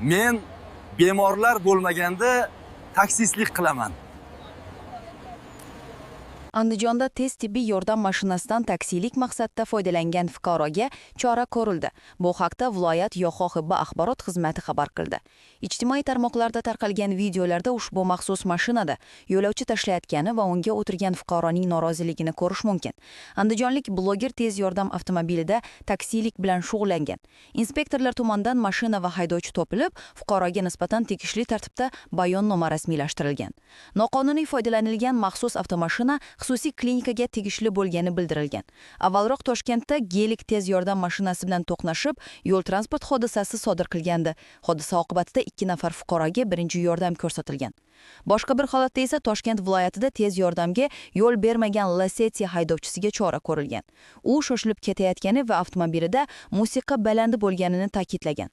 Men bemorlar bo'lmaganda taksistlik qilaman. Andijonda tez tibbiy yordam mashinasidan taksilik maqsadda foydalangan fuqaroga chora ko'rildi. Bu haqda viloyat YOXOXB axborot xizmati xabar qildi. Ijtimoiy tarmoqlarda tarqalgan videolarda ushbu maxsus mashinada yo'lovchi tashlayotgani va unga o'tirgan fuqaroning noroziligini ko'rish mumkin. Andijonlik bloger tez yordam avtomobilida taksilik bilan shug'ullangan. Inspektorlar tomonidan mashina va haydovchi topilib, fuqaroga nisbatan tegishli tartibda bayonnoma rasmiylashtirilgan. Noqonuniy foydalanilgan maxsus avtomashina xususiy klinikaga tegishli bo'lgani bildirilgan. Avvalroq Toshkentda Gelik tez yordam mashinasi bilan to'qnashib, yo'l transport hodisasi sodir qilgandi. Hodisa oqibatida 2 nafar fuqaroga birinchi yordam ko'rsatilgan. Boshqa bir holatda esa Toshkent viloyatida tez yordamga yo'l bermagan Lacetti haydovchisiga chora ko'rilgan. U shoshilib ketayotgani va avtomobilida musiqa baland bo'lganini ta'kidlagan.